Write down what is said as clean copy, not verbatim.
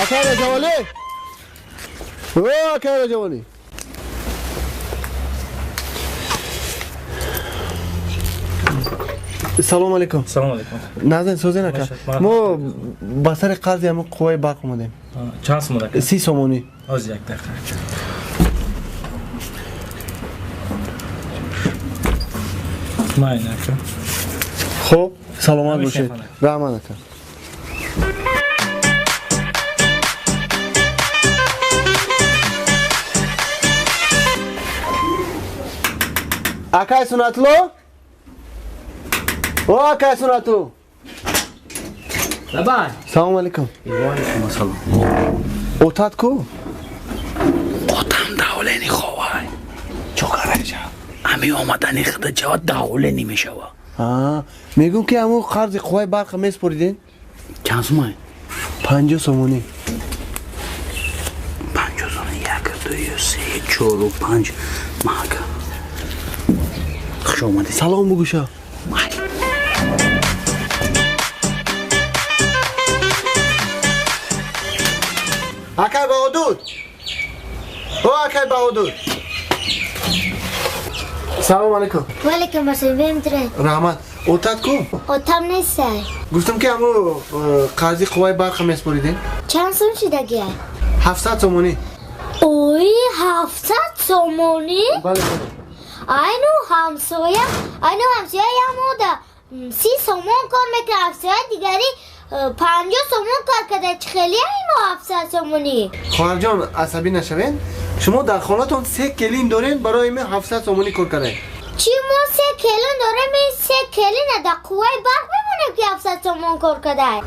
Акай Раҷабалӣ! О, акай Раҷабалӣ! Салом алейкум. Салом алейкум. Назан созен ака. Мо ба сари қарзи ҳамин қувваи барқ омадем. Чанд сомон ака? 30 сомонӣ. Ҳозир як дақиқа. Майн ака. Хуб, саломат бошед. Раҳмат ака. Акай Сунатулло? О, акай Сунатулло! Лабай. Салом алейкум. Ва алейкум ассалом. Отат ку? Отам давлени ховай. Чо караша? Ами омадани худа ҷава давлени мешава. Мегӯм ки ҳамун қарзи қувваи барқа месупоридин? Чанд сомон? 50 сомонӣ. 50 сомонӣ. 1, 2, 3, 4, 5. Мака. Хуш омадед. Салом бугӯша. Акай Баҳодур! О, акай Баҳодур! Салом алейкум. Ва алейкум ассалом. Бемтре. Раҳмат. Отат ку? Отам нестай. Гуфтам ки ҳамун қарзи қувваи барқа месупоридин? Чанд сом шудагия? 700 сомонӣ. Ой, 700 сомонӣ? Бале, бале. Айну ҳамсоя, айну ҳамсоя ямода 30 сомон кор мекунад, ҳамсоя дигари 50 сомон кор карда. Чӣ хеле имо 700 сомонӣ? Хоҳарҷон, асабӣ нашавед. Шумо дар хонатон 3 келин доред, барои ме 700 сомонӣ кор кардаед. Чӣ мо 3 келин дорем? Ин 3 келина дар қувваи барқ мемонем ки 700 сомон кор кардаед.